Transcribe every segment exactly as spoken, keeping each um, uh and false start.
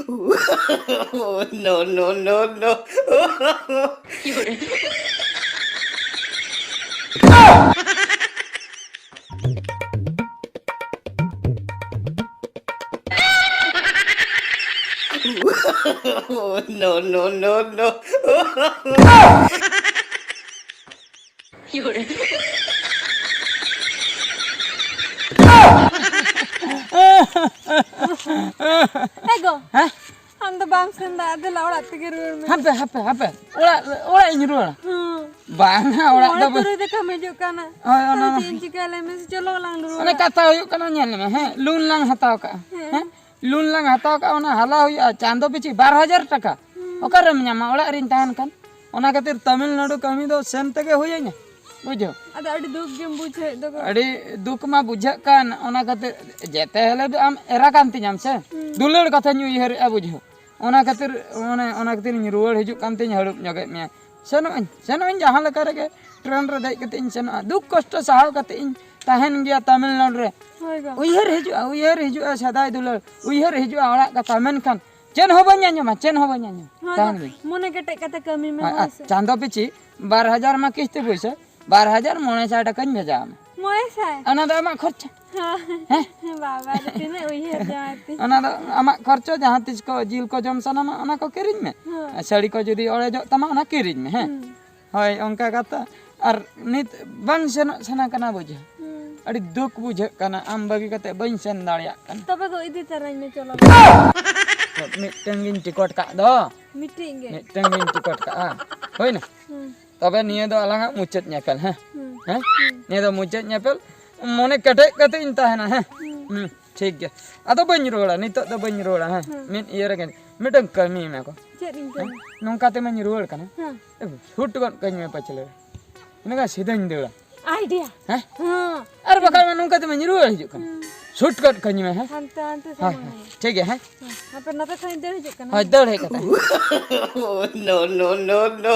No, no, no, no. No, no, no, no. ᱦᱮᱸ ᱜᱚ᱾ ᱦᱮᱸ? ᱟᱢ ᱫᱚ ᱵᱟᱢ ᱥᱮᱱ ᱫᱟ, ᱫᱮᱞᱟ ᱚᱲᱟᱜ ᱛᱮᱜᱮ ᱨᱩᱣᱟᱹᱲ ᱢᱮ᱾ ᱦᱟᱯᱮ, ᱦᱟᱯᱮ, ᱦᱟᱯᱮ᱾ ᱚᱲᱟᱜ, ᱚᱲᱟᱜ ᱤᱧ ᱨᱩᱣᱟᱹᱲᱟ᱾ ᱦᱮᱸ᱾ ᱵᱟᱝᱟ, ᱚᱲᱟᱜ ᱫᱚ ᱢᱚᱬᱮ ᱵᱟᱹᱧ ᱛᱩᱨᱩᱭ ᱫᱮᱠᱷᱟᱢ ᱦᱤᱡᱩᱜ ᱠᱟᱱᱟ᱾ ᱦᱳᱭ, ᱚᱱᱟ ᱟᱫᱚ ᱢᱟ᱾ ᱪᱮᱫ ᱤᱧ ᱪᱤᱠᱟᱹᱭᱟ ᱞᱟᱹᱭ ᱢᱮ ᱥᱮ? ᱪᱚᱞᱚ ᱞᱟᱝ ᱨᱩᱣᱟᱹᱲᱟ᱾ ᱚᱱᱮ ᱠᱟᱛᱷᱟ ᱦᱩᱭᱩᱜ ᱠᱟᱱᱟ, ᱧᱮᱞ ᱢᱮ, ᱦᱮᱸ, ᱞᱳᱱ ᱞᱟᱝ ᱦᱟᱛᱟᱣ ᱠᱟᱜᱼᱟ᱾ ᱦᱮᱸ᱾ ᱦᱮᱸ? ᱞᱳᱱ ᱞᱟᱝ ᱦᱟᱛᱟᱣ ᱠᱟᱜᱼᱟ, ᱚᱱᱟ ᱦᱟᱞᱟ ᱦᱩᱭᱩᱜᱼᱟ, ᱪᱟᱸᱫᱚ ᱯᱤᱪᱷᱤ ᱵᱟᱨ ᱦᱟᱡᱟᱨ ᱴᱟᱠᱟ᱾ ᱦᱩᱸ᱾ ᱚᱠᱟᱨᱮᱢ ᱧᱟᱢᱟ ᱚᱲᱟᱜ ᱨᱤᱧ ᱛᱟᱦᱮᱱ ᱠᱷᱟᱱ? ᱚᱱᱟ ᱠᱷᱟᱹᱛᱤᱨ ᱛᱟᱢᱤᱞᱱᱟᱲᱩ ᱠᱟᱹᱢᱤ ᱫᱚ ᱥᱮᱱ ᱛᱮᱜᱮ ᱦᱩᱭᱟᱹᱧᱟ, ᱵᱩᱡᱷᱟᱹᱣ? ᱟᱫᱚ ᱟᱹᱰᱤ ᱫᱩᱠ ᱜᱮᱢ ᱵᱩᱡᱷᱟᱹᱣᱮᱫ ᱫᱚ᱾ ᱟᱹᱰᱤ ᱫᱩᱠ ᱢᱟ ᱵᱩᱡᱷᱟᱹᱜ ᱠᱟᱱ, ᱚᱱᱟ ᱠᱷᱟᱹᱛᱤᱨ ᱡᱮᱛᱮ ᱦᱤᱞᱳᱜ ᱫᱚ ᱟᱢ ᱮᱨᱟ ᱠᱟᱱ ᱛᱤᱧᱟᱢ ᱥᱮ, ᱦᱩᱸ᱾ ᱫᱩᱞᱟᱹᱲ ᱠᱟᱛᱷᱟᱧ ᱩᱭᱦᱟᱹᱨᱮᱫᱼᱟ, ᱵᱩᱡᱷᱟᱹᱣ? ᱚᱱᱟ ᱠᱷᱟᱹᱛᱤᱨ, ᱚᱱᱮ ᱚᱱᱟ ᱠᱷᱟᱹᱛᱤᱨᱤᱧ ᱨᱩᱣᱟᱹᱲ ᱦᱤᱡᱩᱜ ᱠᱟᱱ ᱛᱤᱧ ᱦᱟᱹᱲᱩᱵ ᱧᱚᱜᱮᱫ ᱢᱮᱭᱟ᱾ ᱥᱮᱱᱚᱜ ᱟᱹᱧ, ᱥᱮᱱᱚᱜ ᱟᱹᱧ, ᱡᱟᱦᱟᱸ ᱞᱮᱠᱟ ᱨᱮᱜᱮ ᱴᱨᱮᱱ ᱨᱮ ᱫᱮᱡ ᱠᱟᱛᱮ ᱤᱧ ᱥᱮᱱᱚᱜᱼᱟ᱾ ᱫᱩᱠ ᱠᱚᱥᱴᱚ ᱥᱟᱦᱟᱣ ᱠᱟᱛᱮ ᱤᱧ ᱛᱟᱦᱮᱱ ᱜᱮᱭᱟ ᱛᱟᱢᱤᱞᱱᱟᱲᱩ ᱨᱮ᱾ ᱦᱳᱭ ᱜᱚ᱾ ᱩᱭᱦᱟᱹᱨ ᱦᱤᱡᱩᱜᱼᱟ, ᱩᱭᱦᱟᱹᱨ ᱦᱤᱡᱩᱜᱼᱟ ᱥᱮᱫᱟᱭ ᱫᱩᱞᱟᱹᱲ, ᱩᱭᱦᱟᱹᱨ ᱦᱤᱡᱩᱜᱼᱟ ᱚᱲᱟᱜ ᱠᱟᱛᱷᱟ, ᱢᱮᱱᱠᱷᱟᱱ ᱪᱮᱫ ᱦᱚᱸ ᱵᱟᱹᱧ ᱟᱸᱡᱚᱢᱟ, ᱪᱮᱫ ᱦᱚᱸ ᱵᱟᱹᱧ ᱟᱸᱡᱚᱢᱟ᱾ ᱦᱳᱭ ᱛᱟᱦᱮᱱ ᱜᱚ᱾ ᱜᱮ᱾ ᱢᱚᱱᱮ ᱠᱮᱴᱮᱡ ᱠᱟᱛᱮ ᱠᱟᱹᱢᱤ ᱢᱮ, ᱟᱨ, ᱦᱳᱭ ᱟᱨ ᱥᱮ? ᱪᱟᱸᱫᱚ ᱯᱤᱪᱷᱤ ᱵᱟᱨ ᱦᱟᱡᱟᱨ ᱢᱟ ᱠᱤᱥᱛᱤ ᱯᱩᱭᱥᱟᱹ, ᱵᱟᱨ ᱦᱟᱡᱟᱨ ᱢᱚᱬᱮ ᱥᱟᱭ ᱴᱟᱠᱟᱧ ᱵᱷᱮᱡᱟ ᱟᱢᱟ᱾ ᱢᱚᱬᱮ ᱥᱟᱭ? ᱚᱱᱟ ᱫᱚ ᱟᱢᱟᱜ ᱠᱷᱚᱨᱪᱟ᱾ ᱦᱮᱸ? ᱦᱮᱸ? ᱵᱟᱵᱟ ᱨᱮ, ᱛᱤᱱᱟᱹᱜ ᱩᱭᱦᱟᱹᱨ ᱡᱟᱶᱟᱭ ᱛᱤᱧ᱾ ᱚᱱᱟ ᱫᱚ ᱟᱢᱟᱜ ᱠᱷᱚᱨᱪᱟ, ᱡᱟᱦᱟᱸ ᱛᱤᱥ ᱠᱚ ᱡᱤᱞ ᱠᱚ ᱡᱚᱢ ᱥᱟᱱᱟᱢᱟ, ᱚᱱᱟ ᱠᱚ ᱠᱤᱨᱤᱧ ᱢᱮ᱾ ᱦᱳᱭ᱾ ᱟᱨ ᱥᱟᱹᱲᱤ ᱠᱚ ᱡᱩᱫᱤ ᱚᱲᱮᱡᱚᱜ ᱛᱟᱢᱟ, ᱚᱱᱟ ᱠᱤᱨᱤᱧ ᱢᱮ, ᱦᱮᱸ? ᱦᱩᱸ᱾ ᱦᱳᱭ, ᱚᱱᱠᱟ ᱠᱟᱛᱷᱟ᱾ ᱟᱨ ᱱᱤᱛ ᱵᱟᱝ ᱥᱮᱱᱚᱜ ᱥᱟᱱᱟ ᱠᱟᱱᱟ, ᱵᱩᱡᱷᱟᱹᱣ᱾ ᱦᱩᱸ᱾ ᱟᱹᱰᱤ ᱫᱩᱠ ᱵᱩᱡᱷᱟᱹᱜ ᱠᱟᱱᱟ, ᱟᱢ ᱵᱟᱹᱜᱤ ᱠᱟᱛᱮ ᱵᱟᱹᱧ ᱥᱮᱱ ᱫᱟᱲᱮᱭᱟᱜ ᱠᱟᱱᱟ᱾ ᱛᱚᱵᱮ ᱜᱚ, ᱤᱫᱤ ᱛᱟᱨᱟᱧ ᱢᱮ, ᱪᱚᱞᱚ᱾ ᱢᱤᱫᱴᱟᱝ ᱜᱤᱧ ᱴᱤᱠᱚᱴ ᱠᱟᱜ ᱫᱚ᱾ ᱢᱤᱫᱴᱤᱡ ᱜᱮ? ᱢᱤᱫᱴᱟᱝ ᱜᱤᱧ ᱴᱤᱠᱚᱴ ᱠᱟᱜᱼᱟ᱾ ᱦᱩᱭᱱᱟ? ᱦᱩᱸ᱾ ᱛᱚᱵᱮ ᱱᱤᱭᱟᱹ ᱫᱚ ᱟᱞᱟᱝᱟᱜ ᱢᱩᱪᱟᱹᱫ ᱧᱮᱯᱮᱞ, ᱦᱮᱸ? ᱦᱩᱸ᱾ ᱦᱮᱸ? ᱦᱩᱸ᱾ ᱱᱤᱭᱟᱹ ᱫᱚ ᱢᱩᱪᱟᱹᱫ ᱧᱮᱯᱮᱞ᱾ ᱢᱚᱱᱮ ᱠᱮᱴᱮᱡ ᱠᱟᱛᱮ ᱤᱧ ᱛᱟᱦᱮᱱᱟ, ᱦᱮᱸ? ᱦᱩᱸ᱾ ᱦᱩᱸ, ᱴᱷᱤᱠ ᱜᱮᱭᱟ᱾ ᱟᱫᱚ ᱵᱟᱹᱧ ᱨᱩᱣᱟᱹᱲᱟ, ᱱᱤᱛᱚᱜ ᱫᱚ ᱵᱟᱹᱧ ᱨᱩᱣᱟᱹᱲᱟ, ᱦᱮᱸ? ᱦᱩᱸ᱾ ᱢᱤᱫ ᱤᱭᱟᱹ ᱨᱮᱜᱮ ᱢᱤᱫᱴᱟᱝ ᱠᱟᱹᱢᱤ ᱢᱮ ᱠᱚ᱾ ᱪᱮᱫ ᱤᱧ ᱦᱮᱸ? ᱠᱟᱹᱢᱤ? ᱱᱚᱝᱠᱟ ᱛᱮᱢᱟᱧ ᱨᱩᱣᱟᱹᱲ ᱠᱟᱱᱟ᱾ ᱦᱮᱸ᱾ ᱮ, ᱥᱩᱴ ᱜᱚᱫ ᱠᱟᱹᱧ ᱢᱮ ᱯᱟᱪᱷᱞᱮ ᱨᱮ᱾ ᱤᱱᱟᱹ ᱠᱷᱟᱱ ᱥᱤᱫᱷᱟᱹᱧ ᱫᱟᱹᱲᱟ᱾ ᱟᱭᱰᱤᱭᱟ᱾ ᱦᱮᱸ? ᱦᱮᱸ᱾ ᱟᱨ ᱵᱟᱠᱷᱟᱡ ᱢᱟ ᱱᱚᱝᱠᱟ ᱛᱮᱢᱟᱧ ᱨᱩᱣᱟᱹᱲ ᱦᱤᱡᱩᱜ ᱠᱟᱱᱟ᱾ ᱦᱩᱸ᱾ ᱥᱩᱴ ᱜᱚᱫ ᱠᱟᱹᱧ ᱢᱮ, ᱦᱮᱸ? ᱦᱟᱱᱛᱮ, ᱦᱟᱱᱛᱮ ᱦᱳᱭ, ᱥᱟᱢᱟᱝ ᱦᱳᱭ᱾ ᱢᱮ᱾ ᱴᱷᱤᱠ ᱜᱮᱭᱟ, ᱦᱮᱸ? ᱦᱮᱸ᱾ ᱟᱯᱮ ᱱᱚᱛᱮ ᱠᱷᱚᱱᱤᱧ ᱫᱟᱹᱲ ᱦᱤᱡᱩᱜ ᱠᱟᱱᱟ᱾ ᱦᱳᱭ, ᱫᱟᱹᱲ ᱦᱮᱡ ᱠᱟᱛᱮ᱾ No, no, no, no.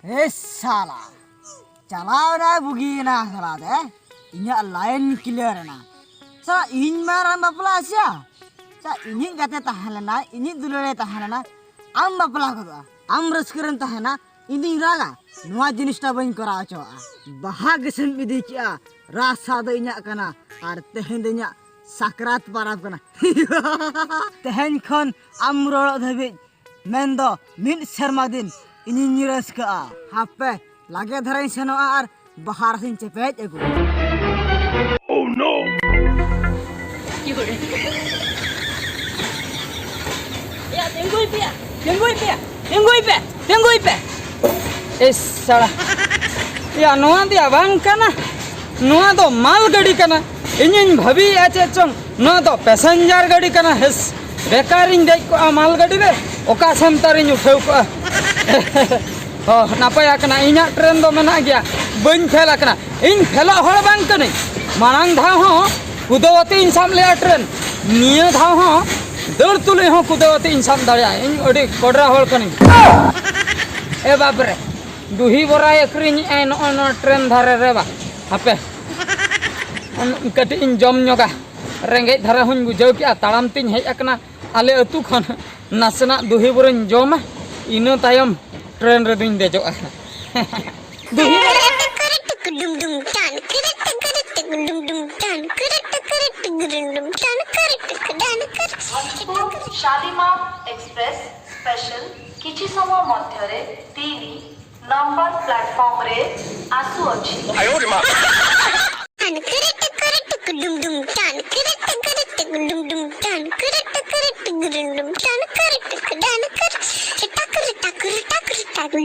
ᱮ ᱥᱟᱞᱟ, ᱪᱟᱞᱟᱣ ᱮᱱᱟᱭ ᱵᱩᱜᱤᱭᱮᱱᱟ ᱥᱟᱞᱟ ᱫᱚ, ᱦᱮᱸ? ᱤᱧᱟᱹᱜ line clear ᱮᱱᱟ᱾ ᱥᱟ ᱤᱧ ᱢᱟ ᱟᱨ ᱟᱢ ᱵᱟᱯᱞᱟ ᱟᱥᱮ ᱥᱟ ᱤᱧᱤᱡ ᱜᱟᱛᱮ ᱛᱟᱦᱮᱸ ᱞᱮᱱᱟ, ᱤᱧᱤᱡ ᱫᱩᱞᱟᱹᱲᱮ ᱛᱟᱦᱮᱸ ᱞᱮᱱᱟ, ᱟᱢ ᱵᱟᱯᱞᱟ ᱜᱚᱫᱚᱜᱼᱟ, ᱟᱢ ᱨᱟᱹᱥᱠᱟᱹ ᱨᱮᱢ ᱛᱟᱦᱮᱱᱟ, ᱤᱧ ᱫᱩᱧ ᱨᱟᱜᱟ᱾ ᱱᱚᱣᱟ ᱡᱤᱱᱤᱥᱴᱟ ᱵᱟᱹᱧ ᱠᱚᱨᱟᱣ ᱦᱚᱪᱚᱣᱟᱜᱼᱟ᱾ ᱵᱟᱦᱟ ᱜᱮᱥᱮᱢ ᱤᱫᱤ ᱠᱮᱜᱼᱟ, ᱨᱟᱥᱟ ᱫᱚ ᱤᱧᱟᱹᱜ ᱠᱟᱱᱟ, ᱟᱨ ᱛᱮᱦᱮᱧ ᱫᱚ ᱤᱧᱟᱹᱜ ᱥᱟᱠᱨᱟᱛ ᱯᱟᱨᱟᱵᱽ ᱠᱟᱱᱟ᱾ ᱛᱮᱦᱮᱧ ᱠᱷᱚᱱ ᱟᱢ ᱨᱚᱲᱚᱜ ᱫᱷᱟᱹᱵᱤᱡ, ᱢᱮᱱᱫᱚ ᱢᱤᱫ ᱥᱮᱨᱢᱟ ᱫᱤᱱ ᱤᱧᱤᱧ ᱨᱟᱹᱥᱠᱟᱹᱜᱼᱟ᱾ ᱦᱟᱯᱮ, ᱞᱟᱜᱮ ᱫᱷᱟᱨᱟᱧ ᱥᱮᱱᱚᱜᱼᱟ ᱟᱨ ᱵᱟᱦᱟ ᱨᱟᱥᱤᱧ ᱪᱮᱯᱮᱡ ᱟᱹᱜᱩ᱾ ᱮᱭᱟ, ᱛᱤᱸᱜᱩᱭ ᱯᱮᱭᱟ, ᱛᱤᱸᱜᱩᱭ ᱯᱮᱭᱟ, ᱛᱤᱸᱜᱩᱭ ᱯᱮ, ᱛᱤᱸᱜᱩᱭ ᱯᱮ᱾ ᱮᱭ ᱥᱟᱲᱟ᱾ ᱮᱭᱟ, ᱱᱚᱣᱟ ᱫᱚᱭᱟ ᱵᱟᱝ ᱠᱟᱱᱟ, ᱱᱚᱣᱟ ᱫᱚ ᱢᱟᱞ ᱜᱟᱹᱰᱤ ᱠᱟᱱᱟ᱾ ᱤᱧᱤᱧ ᱵᱷᱟᱹᱵᱤᱭᱮᱫᱼᱟ ᱪᱮᱫ ᱪᱚᱝ, ᱱᱚᱣᱟ ᱫᱚ passenger ᱜᱟᱹᱰᱤ ᱠᱟᱱᱟ᱾ ᱦᱮᱥ, ᱵᱮᱠᱟᱨᱤᱧ ᱫᱮᱡ ᱠᱚᱜᱼᱟ ᱢᱟᱞ ᱜᱟᱹᱰᱤ ᱨᱮ, ᱚᱠᱟ ᱥᱮᱱᱴᱟᱨᱤᱧ ᱩᱴᱷᱟᱹᱣ ᱠᱚᱜᱼᱟ᱾ ᱦᱚᱸ, ᱱᱟᱯᱟᱭ ᱟᱠᱟᱱᱟ, ᱤᱧᱟᱹᱜ ᱴᱨᱮᱱ ᱫᱚ ᱢᱮᱱᱟᱜ ᱜᱮᱭᱟ, ᱵᱟᱹᱧ ᱯᱷᱮᱞ ᱟᱠᱟᱱᱟ᱾ ᱤᱧ ᱯᱷᱮᱞᱚᱜ ᱦᱚᱲ ᱵᱟᱝ ᱠᱟᱹᱱᱟᱹᱧ᱾ ᱢᱟᱲᱟᱝ ᱫᱷᱟᱣ ᱦᱚᱸ ᱠᱩᱫᱟᱹᱣ ᱟᱛᱮ ᱤᱧ ᱥᱟᱵ ᱞᱮᱜᱼᱟ ᱴᱨᱮᱱ, ᱱᱤᱭᱟᱹ ᱫᱷᱟᱣ ᱦᱚᱸ ᱫᱟᱹᱲ ᱛᱩᱞᱩᱡ ᱦᱚᱸ ᱠᱩᱫᱟᱹᱣ ᱟᱛᱮ ᱤᱧ ᱥᱟᱵ ᱫᱟᱲᱮᱭᱟᱜᱼᱟ᱾ ᱤᱧ ᱟᱹᱰᱤ ᱠᱚᱰᱨᱟ ᱦᱚᱲ ᱠᱟᱹᱱᱟᱹᱧ᱾ ᱮ ᱵᱟᱯ ᱨᱮ, ᱫᱩᱦᱤ ᱵᱚᱨᱟᱭ ᱟᱹᱠᱷᱨᱤᱧᱮᱜᱼᱟᱭ ᱱᱚᱜᱼᱚᱭ ᱱᱚᱣᱟ ᱴᱨᱮᱱ ᱫᱷᱟᱨᱮ ᱨᱮ ᱵᱟ᱾ ᱦᱟᱯᱮ, ᱠᱟᱹᱴᱤᱡ ᱤᱧ ᱡᱚᱢ ᱧᱚᱜᱟ, ᱨᱮᱸᱜᱮᱡ ᱫᱷᱟᱨᱟ ᱦᱚᱸᱧ ᱵᱩᱡᱷᱟᱹᱣ ᱠᱮᱜᱼᱟ, ᱛᱟᱲᱟᱢ ᱛᱤᱧ ᱦᱮᱡ ᱟᱠᱟᱱᱟ ᱟᱞᱮ ᱟᱹᱛᱩ ᱠᱷᱚᱱ᱾ ᱱᱟᱥᱮᱱᱟᱜ ᱫᱩᱦᱤ ᱵᱚᱨᱟᱧ ᱡᱚᱢᱟ, ᱤᱱᱟᱹ ᱛᱟᱭᱚᱢ ᱴᱨᱮᱱ ᱨᱮᱫᱚᱧ ᱫᱮᱡᱚᱜᱼᱟ᱾ ᱫᱩᱦᱤ ᱵᱚᱨᱟ᱾ ᱡᱷᱟᱢᱥᱮᱫᱽᱯᱩᱨ ᱥᱟᱞᱤᱢᱟᱨ ᱮᱠᱥᱯᱨᱮᱥ ᱥᱯᱮᱥᱟᱞ ᱠᱤᱪᱷᱩ ᱥᱚᱢᱚᱭ ᱢᱚᱫᱽᱫᱷᱚᱨᱮ ᱛᱤᱱᱤ ᱱᱚᱢᱵᱚᱨ ᱯᱞᱟᱴᱯᱷᱚᱨᱢ ᱨᱮ ᱟᱥᱩ ᱚᱪᱷᱤ᱾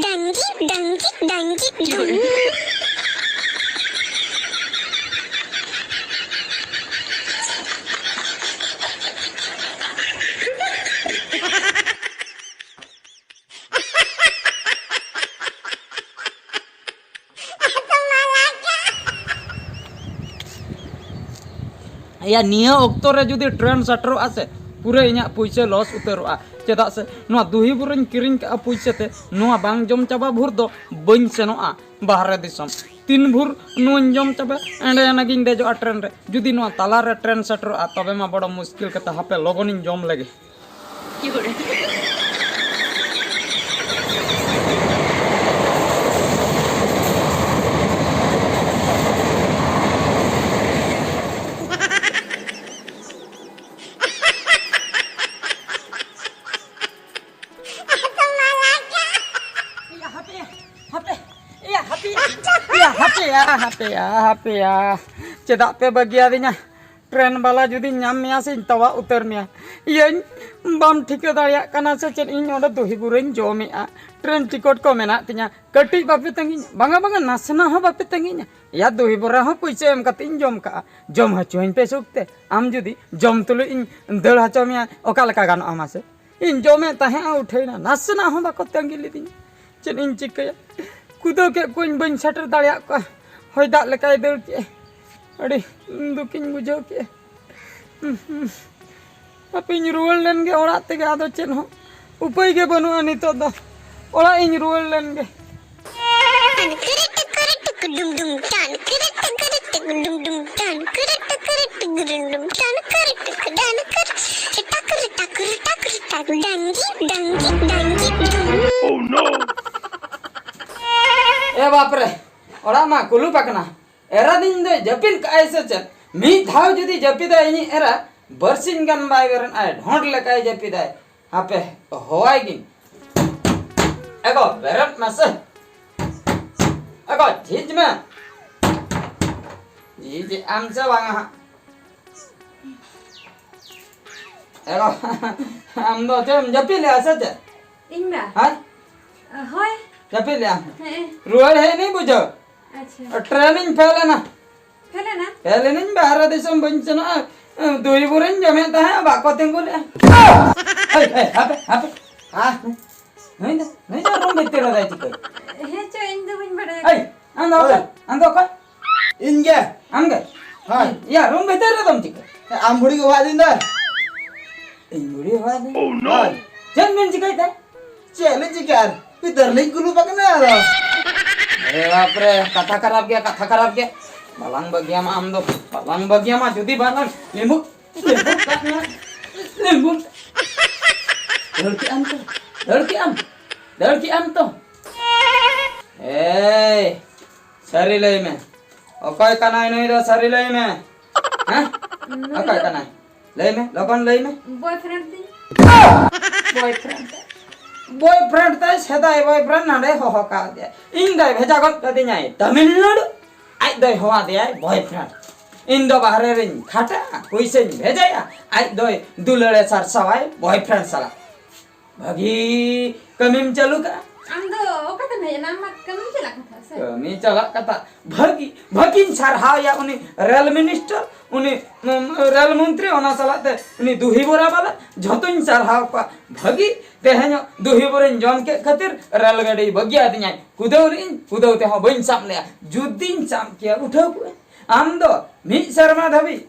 ᱰᱟᱝᱜᱤ, ᱰᱟᱝᱜᱤ, ᱰᱟᱝᱜᱤ, ᱰᱩᱢ᱾ ᱮᱭᱟ, ᱱᱤᱭᱟᱹ ᱚᱠᱛᱚ ᱨᱮ ᱡᱩᱫᱤ ᱴᱨᱮᱱ ᱥᱮᱴᱮᱨᱚᱜᱼᱟ ᱥᱮ, ᱯᱩᱨᱟᱹ ᱤᱧᱟᱹᱜ ᱯᱩᱭᱥᱟᱹ ᱞᱚᱥ ᱩᱛᱟᱹᱨᱚᱜᱼᱟ᱾ ᱪᱮᱫᱟᱜ ᱥᱮ ᱱᱚᱣᱟ ᱫᱩᱦᱤ ᱵᱩᱨᱩᱧ ᱠᱤᱨᱤᱧ ᱠᱟᱜᱼᱟ ᱯᱩᱭᱥᱟᱹ ᱛᱮ, ᱱᱚᱣᱟ ᱵᱟᱝ ᱡᱚᱢ ᱪᱟᱵᱟ ᱵᱷᱳᱨ ᱫᱚ ᱵᱟᱹᱧ ᱥᱮᱱᱚᱜᱼᱟ ᱵᱟᱦᱨᱮ ᱫᱤᱥᱚᱢ᱾ ᱛᱤᱱ ᱵᱷᱳᱨ ᱱᱚᱣᱟᱧ ᱡᱚᱢ ᱪᱟᱵᱟ, ᱮᱸᱰᱮ ᱟᱱᱟᱜᱤᱧ ᱫᱮᱡᱚᱜᱼᱟ ᱴᱨᱮᱱ ᱨᱮ᱾ ᱡᱩᱫᱤ ᱱᱚᱣᱟ ᱛᱟᱞᱟᱨᱮ ᱴᱨᱮᱱ ᱥᱮᱴᱮᱨᱚᱜᱼᱟ, ᱛᱚᱵᱮ ᱢᱟ ᱵᱚᱲᱚ ᱢᱩᱥᱠᱤᱞ ᱠᱟᱛᱷᱟ᱾ ᱦᱟᱯᱮ, ᱞᱚᱜᱚᱱᱤᱧ ᱡᱚᱢ ᱞᱮᱜᱮ᱾ ᱮᱭᱟ, ᱦᱟᱯᱮ, ᱦᱟᱯᱮ, ᱮᱭᱟ, ᱦᱟᱯᱮ, ᱮᱭᱟ, ᱦᱟᱯᱮᱭᱟ, ᱦᱟᱯᱮᱭᱟ, ᱦᱟᱯᱮᱭᱟ᱾ ᱪᱮᱫᱟᱜ ᱯᱮ ᱵᱟᱹᱜᱤᱭᱟᱫᱤᱧᱟ? ᱴᱨᱮᱱ ᱵᱟᱞᱟ ᱡᱩᱫᱤᱧ ᱧᱟᱢ ᱢᱮᱭᱟ ᱥᱮᱧ ᱛᱟᱣᱟ ᱩᱛᱟᱹᱨ ᱢᱮᱭᱟ᱾ ᱤᱭᱟᱹᱧ, ᱵᱟᱢ ᱴᱷᱤᱠᱟᱹ ᱫᱟᱲᱮᱭᱟᱜ ᱠᱟᱱᱟ ᱥᱮ ᱪᱮᱫ? ᱤᱧ ᱱᱚᱰᱮ ᱫᱩᱦᱤ ᱵᱩᱨᱩᱧ ᱡᱚᱢᱮᱜᱼᱟ, ᱴᱨᱮᱱ ᱴᱤᱠᱚᱴ ᱠᱚ ᱢᱮᱱᱟᱜ ᱛᱤᱧᱟ᱾ ᱠᱟᱹᱴᱤᱡ ᱵᱟᱯᱮ ᱛᱟᱺᱜᱤᱧᱟ? ᱵᱟᱝᱟ, ᱵᱟᱝᱟ, ᱱᱟᱥᱮᱱᱟᱜ ᱦᱚᱸ ᱵᱟᱯᱮ ᱛᱟᱺᱜᱤᱧᱟ᱾ ᱮᱭᱟ, ᱫᱩᱦᱤ ᱵᱚᱨᱟ ᱦᱚᱸ ᱯᱩᱭᱥᱟᱹ ᱮᱢ ᱠᱟᱛᱮ ᱤᱧ ᱡᱚᱢ ᱠᱟᱜᱼᱟ᱾ ᱡᱚᱢ ᱦᱚᱪᱚᱧ ᱯᱮ ᱥᱩᱠ ᱛᱮ᱾ ᱟᱢ ᱡᱩᱫᱤ ᱡᱚᱢ ᱛᱩᱞᱩᱡ ᱤᱧ ᱫᱟᱹᱲ ᱦᱚᱪᱚ ᱢᱮᱭᱟ, ᱚᱠᱟ ᱞᱮᱠᱟ ᱜᱟᱱᱚᱜᱼᱟ ᱢᱟᱥᱮ? ᱤᱧ ᱡᱚᱢᱮᱫ ᱛᱟᱦᱮᱸᱜᱼᱟ, ᱩᱴᱷᱟᱹᱭᱱᱟ, ᱱᱟᱥᱮᱱᱟᱜ ᱦᱚᱸ ᱵᱟᱠᱚ ᱛᱟᱺᱜᱤ ᱞᱤᱫᱤᱧᱟ᱾ ᱪᱮᱫ ᱤᱧ ᱪᱤᱠᱟᱹᱭᱟ? ᱠᱩᱫᱟᱹᱣ ᱠᱮᱫ ᱠᱚᱣᱟᱧ, ᱵᱟᱹᱧ ᱥᱮᱴᱮᱨ ᱫᱟᱲᱮᱭᱟᱜ ᱠᱚᱣᱟ᱾ ᱦᱚᱭ ᱫᱟᱜ ᱞᱮᱠᱟᱭ ᱫᱟᱹᱲ ᱠᱮᱜᱼᱟ᱾ ᱟᱹᱰᱤ ᱫᱩᱠᱤᱧ ᱵᱩᱡᱷᱟᱹᱣ ᱠᱮᱜᱼᱟ᱾ ᱦᱟᱯᱮᱧ ᱨᱩᱣᱟᱹᱲ ᱞᱮᱱ ᱜᱮ ᱚᱲᱟᱜ ᱛᱮᱜᱮ, ᱟᱫᱚ ᱪᱮᱫ ᱦᱚᱸ ᱩᱯᱟᱹᱭ ᱜᱮ ᱵᱟᱹᱱᱩᱜᱼᱟ ᱱᱤᱛᱚᱜ ᱫᱚ᱾ ᱚᱲᱟᱜ ᱤᱧ ᱨᱩᱣᱟᱹᱲ ᱞᱮᱱ ᱜᱮ᱾ ᱮ ᱵᱟᱯ ᱨᱮ, ᱚᱲᱟᱜ ᱢᱟ ᱠᱩᱞᱩᱯ ᱟᱠᱟᱱᱟ᱾ ᱮᱨᱟ ᱫᱤᱧ ᱫᱚᱭ ᱡᱟᱹᱯᱤᱫ ᱠᱟᱜᱼᱟᱭ ᱥᱮ ᱪᱮᱫ? ᱢᱤᱫ ᱫᱷᱟᱣ ᱡᱩᱫᱤ ᱡᱟᱹᱯᱤᱫᱟᱭ ᱤᱧᱤᱡ ᱮᱨᱟ, ᱵᱟᱨᱥᱤᱧ ᱜᱟᱱ ᱵᱟᱭ ᱵᱮᱨᱮᱫ ᱟᱭ, ᱰᱷᱚᱸᱰ ᱞᱮᱠᱟᱭ ᱡᱟᱹᱯᱤᱫᱟᱭ᱾ ᱦᱟᱯᱮ, ᱦᱚᱦᱚᱣᱟᱭ ᱜᱤᱧ᱾ ᱮᱜᱳ, ᱵᱮᱨᱮᱫ ᱢᱮᱥᱮ᱾ ᱮᱜᱳ, ᱡᱷᱤᱡ ᱢᱮ᱾ ᱡᱷᱤᱡ ᱟᱢ ᱥᱮ ᱵᱟᱝᱟ ᱦᱟᱸᱜ? ᱮᱜᱳ, ᱟᱢ ᱫᱚ ᱪᱮᱫ ᱮᱢ ᱡᱟᱹᱯᱤᱫ ᱞᱮᱜᱼᱟ ᱥᱮ ᱪᱮᱫ? ᱤᱧ ᱢᱟ᱾ ᱦᱮᱸ? ᱦᱳᱭ᱾ ᱡᱟᱹᱯᱤᱫ ᱞᱮᱜᱼᱟᱢ? ᱦᱮᱸ᱾ ᱨᱩᱣᱟᱹᱲ ᱦᱮᱡ ᱮᱱᱟᱹᱧ ᱵᱩᱡᱷᱟᱹᱣ᱾ ᱟᱪᱪᱷᱟ᱾ ᱴᱨᱮᱱᱤᱧ ᱯᱷᱮᱞ ᱮᱱᱟ᱾ ᱯᱷᱮᱞ ᱮᱱᱟ? ᱯᱷᱮᱞ ᱮᱱᱟᱹᱧ, ᱵᱟᱦᱨᱮ ᱫᱤᱥᱚᱢ ᱵᱟᱹᱧ ᱥᱮᱱᱚᱜᱼᱟ᱾ ᱫᱩᱦᱤ ᱵᱩᱨᱩᱧ ᱡᱚᱢᱮᱫ ᱛᱟᱦᱮᱸᱫ, ᱵᱟᱠᱚ ᱛᱤᱸᱜᱩ ᱞᱮᱜᱼᱟ᱾ ᱮᱭ, ᱮᱭ, ᱦᱟᱯᱮ, ᱦᱟᱯᱮ᱾ ᱦᱟ? ᱱᱩᱭ ᱫᱚ, ᱱᱩᱭ ᱫᱚ ᱨᱩᱢ ᱵᱷᱤᱛᱤᱨ ᱨᱮ ᱫᱚᱭ ᱪᱤᱠᱟᱹᱭ? ᱦᱮᱸ ᱪᱚ, ᱤᱧ ᱫᱚ ᱵᱟᱹᱧ ᱵᱟᱲᱟᱭᱟ᱾ ᱮᱭ, ᱟᱢ ᱫᱚ ᱚᱠᱚᱭ? ᱳᱭ᱾ ᱟᱢ ᱫᱚ ᱚᱠᱚᱭ? ᱤᱧ ᱜᱮ᱾ ᱟᱢ ᱜᱮ? ᱦᱳᱭ᱾ ᱭᱟ, ᱨᱩᱢ ᱵᱷᱤᱛᱤᱨ ᱨᱮᱫᱚᱢ ᱪᱤᱠᱟᱹᱭ? ᱟᱢ ᱵᱩᱲᱤ ᱜᱮ ᱦᱚᱦᱚ ᱟᱹᱫᱤᱧ ᱫᱚᱭ᱾ ᱤᱧ ᱵᱩᱲᱤ ᱦᱚᱦᱚ ᱟᱹᱫᱤᱧ? ᱦᱳᱭ᱾ ᱪᱮᱫ ᱵᱮᱱ ᱪᱤᱠᱟᱹᱭ ᱛᱮ? ᱪᱮᱫ ᱞᱤᱧ ᱪᱤᱠᱟᱹᱭᱟ ᱟᱨ? ᱯᱤᱛᱟᱹᱨ ᱞᱤᱧ ᱠᱩᱞᱩᱯ ᱟᱠᱟᱱᱟ ᱟᱫᱚ᱾ ᱟᱨᱮ ᱵᱟᱯ ᱨᱮ, ᱠᱟᱛᱷᱟ ᱠᱷᱟᱨᱟᱯ ᱜᱮᱭᱟ, ᱠᱟᱛᱷᱟ ᱠᱷᱟᱨᱟᱯ ᱜᱮᱭᱟ᱾ ᱵᱟᱞᱟᱝ ᱵᱟᱹᱜᱤᱭᱟᱢᱟ ᱟᱢ ᱫᱚ, ᱵᱟᱞᱟᱝ ᱵᱟᱹᱜᱤᱭᱟᱢᱟ ᱡᱩᱫᱤ ᱵᱟᱞᱟᱝ ᱞᱤᱢᱵᱩ, ᱞᱤᱢᱵᱩ ᱠᱟᱜ ᱢᱮᱭᱟ, ᱞᱤᱢᱵᱩ᱾ ᱫᱟᱹᱲ ᱠᱮᱜ ᱟᱢ ᱛᱚ, ᱫᱟᱹᱲ ᱠᱮᱜ ᱟᱢ, ᱫᱟᱹᱲ ᱠᱮᱜ ᱟᱢ ᱛᱚ᱾ ᱮᱭ, ᱥᱟᱹᱨᱤ ᱞᱟᱹᱭ ᱢᱮ, ᱚᱠᱚᱭ ᱠᱟᱱᱟᱭ ᱱᱩᱭ ᱫᱚ? ᱥᱟᱹᱨᱤ ᱞᱟᱹᱭ ᱢᱮ᱾ ᱦᱮᱸ? ᱱᱩᱭ ᱚᱠᱚᱭ ᱫᱚ ᱠᱟᱱᱟᱭ? ᱞᱟᱹᱭ ᱢᱮ, ᱞᱚᱜᱚᱱ ᱞᱟᱹᱭ ᱢᱮ᱾ Boyfriend ᱛᱤᱧ᱾ Boyfriend ᱛᱟᱭ᱾ Boyfriend ᱛᱟᱭ, ᱥᱮᱫᱟᱭ boyfriend ᱱᱟᱰᱮ ᱦᱚᱦᱚ ᱠᱟᱣᱫᱮᱭᱟ᱾ ᱤᱧ ᱫᱚᱭ ᱵᱷᱮᱡᱟ ᱜᱚᱫ ᱠᱟᱫᱤᱧᱟᱭ ᱛᱟᱢᱤᱞᱱᱟᱲᱩ᱾ ᱟᱡ ᱫᱚᱭ ᱦᱚᱦᱚᱣᱟᱫᱮᱭᱟᱭ boyfriend᱾ ᱤᱧ ᱫᱚ ᱵᱟᱦᱨᱮ ᱨᱤᱧ ᱠᱷᱟᱴᱟᱜᱼᱟ, ᱯᱩᱭᱥᱟᱹᱧ ᱵᱷᱮᱡᱟᱭᱟ, ᱟᱡ ᱫᱚᱭ ᱫᱩᱞᱟᱹᱲᱮ ᱥᱟᱨᱥᱟᱣᱟᱭ boyfriend ᱥᱟᱞᱟᱜ᱾ ᱵᱷᱟᱹᱜᱤ ᱠᱟᱹᱢᱤᱢ ᱪᱟᱹᱞᱩ ᱠᱟᱜᱼᱟ᱾ ᱟᱢ ᱫᱚ ᱚᱠᱟᱛᱮᱢ ᱦᱮᱡ ᱮᱱᱟ? ᱟᱢ ᱢᱟ ᱠᱟᱹᱢᱤᱢ ᱪᱟᱞᱟᱜ ᱠᱟᱱ ᱛᱟᱦᱮᱸᱫ ᱥᱮ? ᱠᱟᱹᱢᱤ ᱪᱟᱞᱟᱜ ᱠᱟᱛᱷᱟ᱾ ᱵᱷᱟᱹᱜᱤ, ᱵᱷᱟᱹᱜᱤᱧ ᱥᱟᱨᱦᱟᱣᱭᱟ ᱩᱱᱤ ᱨᱮᱞ minister, ᱩᱱᱤ, ᱩᱢ, ᱨᱮᱞ ᱢᱚᱱᱛᱨᱤ, ᱚᱱᱟ ᱥᱟᱞᱟᱜ ᱛᱮ ᱩᱱᱤ ᱫᱩᱦᱤ ᱵᱚᱨᱟ ᱵᱟᱞᱟ, ᱡᱷᱚᱛᱚᱧ ᱥᱟᱨᱦᱟᱣ ᱠᱚᱣᱟ᱾ ᱵᱷᱟᱹᱜᱤ ᱛᱮᱦᱮᱧᱚᱜ ᱫᱩᱦᱤ ᱵᱚᱨᱟᱧ ᱡᱚᱢ ᱠᱮᱫ ᱠᱷᱟᱹᱛᱤᱨ ᱨᱮᱞ ᱜᱟᱹᱰᱤ ᱵᱟᱹᱜᱤᱭᱟᱫᱤᱧᱟᱭ᱾ ᱠᱩᱫᱟᱹᱣ ᱞᱮᱫᱟᱹᱧ, ᱠᱩᱫᱟᱹᱣ ᱛᱮᱦᱚᱸ ᱵᱟᱹᱧ ᱥᱟᱵ ᱞᱮᱜᱼᱟ᱾ ᱡᱩᱫᱤᱧ ᱥᱟᱵ ᱠᱮᱭᱟ, ᱩᱴᱷᱟᱹᱣ ᱠᱚᱜᱼᱟᱹᱧ᱾ ᱟᱢ ᱫᱚ ᱢᱤᱫ ᱥᱮᱨᱢᱟ ᱫᱷᱟᱹᱵᱤᱡ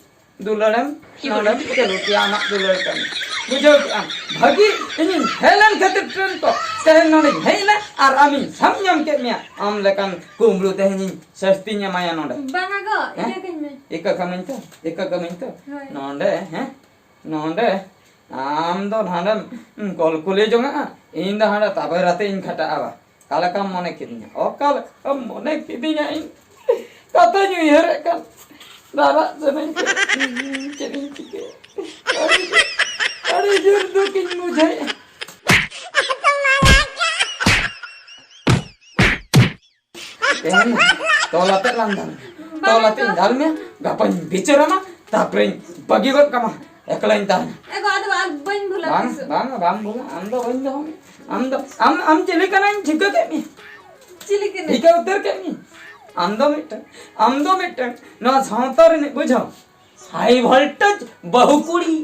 ᱫᱩᱞᱟᱹᱲᱮᱢ ᱱᱚᱰᱮᱢ ᱪᱟᱹᱞᱩ ᱠᱮᱭᱟ ᱟᱢᱟᱜ ᱫᱩᱞᱟᱹᱲ ᱠᱟᱹᱢᱤ᱾ ᱵᱩᱡᱷᱟᱹᱣ ᱠᱮᱜ ᱟᱢ? ᱵᱷᱟᱹᱜᱤ ᱤᱧᱤᱧ ᱦᱮᱡ ᱞᱮᱱ ᱠᱷᱟᱹᱛᱤᱨ ᱴᱨᱮᱱ ᱠᱚ ᱛᱮᱦᱮᱧ ᱱᱚᱰᱮᱧ ᱦᱮᱡ ᱮᱱᱟ ᱟᱨ ᱟᱢᱤᱧ ᱥᱟᱵ ᱧᱟᱢ ᱠᱮᱫ ᱢᱮᱭᱟ᱾ ᱟᱢ ᱞᱮᱠᱟᱱ ᱠᱩᱢᱵᱽᱲᱩ ᱛᱮᱦᱮᱧᱤᱧ ᱥᱟᱹᱥᱛᱤᱧ ᱮᱢᱟᱭᱟ ᱱᱚᱰᱮ᱾ ᱵᱟᱝᱟ ᱜᱚ, ᱦᱮᱸ? ᱤᱠᱟᱹ ᱠᱟᱹᱧ ᱢᱮ᱾ ᱤᱠᱟᱹ ᱠᱟᱹᱢᱤᱧ ᱛᱚ, ᱤᱠᱟᱹ ᱠᱟᱹᱢᱤᱧ ᱛᱚ᱾ ᱦᱳᱭ᱾ ᱱᱚᱰᱮ, ᱦᱮᱸ? ᱱᱚᱰᱮ ᱟᱢ ᱫᱚ ᱱᱟᱰᱮᱢ ᱠᱚᱞᱠᱩᱞᱤ ᱡᱚᱝᱟᱜᱼᱟ, ᱤᱧ ᱫᱚ ᱦᱟᱸᱰᱮ ᱛᱟᱵᱮᱨ ᱟᱛᱮ ᱤᱧ ᱠᱷᱟᱴᱟᱜᱼᱟ ᱵᱟ᱾ ᱚᱠᱟ ᱞᱮᱠᱟᱢ ᱢᱚᱱᱮ ᱠᱤᱫᱤᱧᱟ? ᱚᱠᱟ ᱞᱮᱠᱟᱢ ᱢᱚᱱᱮ ᱠᱤᱫᱤᱧᱟ? ᱤᱧ ᱠᱟᱛᱷᱟᱧ ᱩᱭᱦᱟᱹᱨᱮᱫ ᱠᱟᱱ ᱨᱟᱨᱟᱜ ᱥᱟᱱᱟᱧ ᱠᱟᱱᱟ᱾ ᱪᱮᱫ ᱤᱧ ᱪᱤᱠᱟᱹᱭᱟ? ᱟᱹᱰᱤ ᱡᱳᱨ, ᱟᱹᱰᱤ ᱡᱳᱨ ᱫᱩᱠᱤᱧ ᱵᱩᱡᱷᱟᱹᱣᱮᱫᱼᱟ᱾ ᱛᱮᱦᱮᱧ ᱛᱚᱞ ᱟᱛᱮ ᱞᱟᱝ ᱫᱟᱞ ᱢᱮᱭᱟ᱾ ᱛᱚᱞ ᱟᱛᱮᱧ ᱫᱟᱞ ᱢᱮᱭᱟ, ᱜᱟᱯᱟᱧ ᱵᱤᱪᱟᱹᱨᱟᱢᱟ, ᱛᱟᱨᱯᱚᱨᱮᱧ ᱵᱟᱹᱜᱤ ᱜᱚᱫ ᱠᱟᱢᱟ, ᱮᱠᱞᱟᱧ ᱛᱟᱦᱮᱱᱟ᱾ ᱮ ᱜᱚ, ᱟᱫᱚ ᱟᱨ ᱵᱟᱹᱧ ᱵᱷᱩᱞᱟ ᱵᱟᱝ, ᱛᱤᱥ ᱦᱚᱸ᱾ ᱵᱟᱝ, ᱵᱟᱢ ᱵᱷᱩᱞᱟ, ᱟᱢ ᱫᱚ ᱵᱟᱹᱧ ᱫᱚᱦᱚ ᱢᱮᱭᱟ᱾ ᱟᱢ ᱫᱚ, ᱟᱢ, ᱟᱢ ᱪᱤᱞᱤ ᱠᱟᱱᱟᱧ ᱴᱷᱤᱠᱟᱹ ᱠᱮᱫ ᱢᱮᱭᱟ᱾ ᱪᱤᱞᱤ ᱠᱟᱱᱟᱧ? ᱴᱷᱤᱠᱟᱹ ᱩᱛᱟᱹᱨ ᱠᱮᱫ ᱢᱮᱭᱟ᱾ ᱟᱢ ᱫᱚ ᱢᱤᱫᱴᱟᱝ, ᱟᱢ ᱫᱚ ᱢᱤᱫᱴᱟᱝ ᱱᱚᱣᱟ ᱥᱟᱶᱛᱟ ᱨᱤᱱᱤᱡ, ᱵᱩᱡᱷᱟᱹᱣ, high voltage ᱵᱟᱹᱦᱩ ᱠᱩᱲᱤ᱾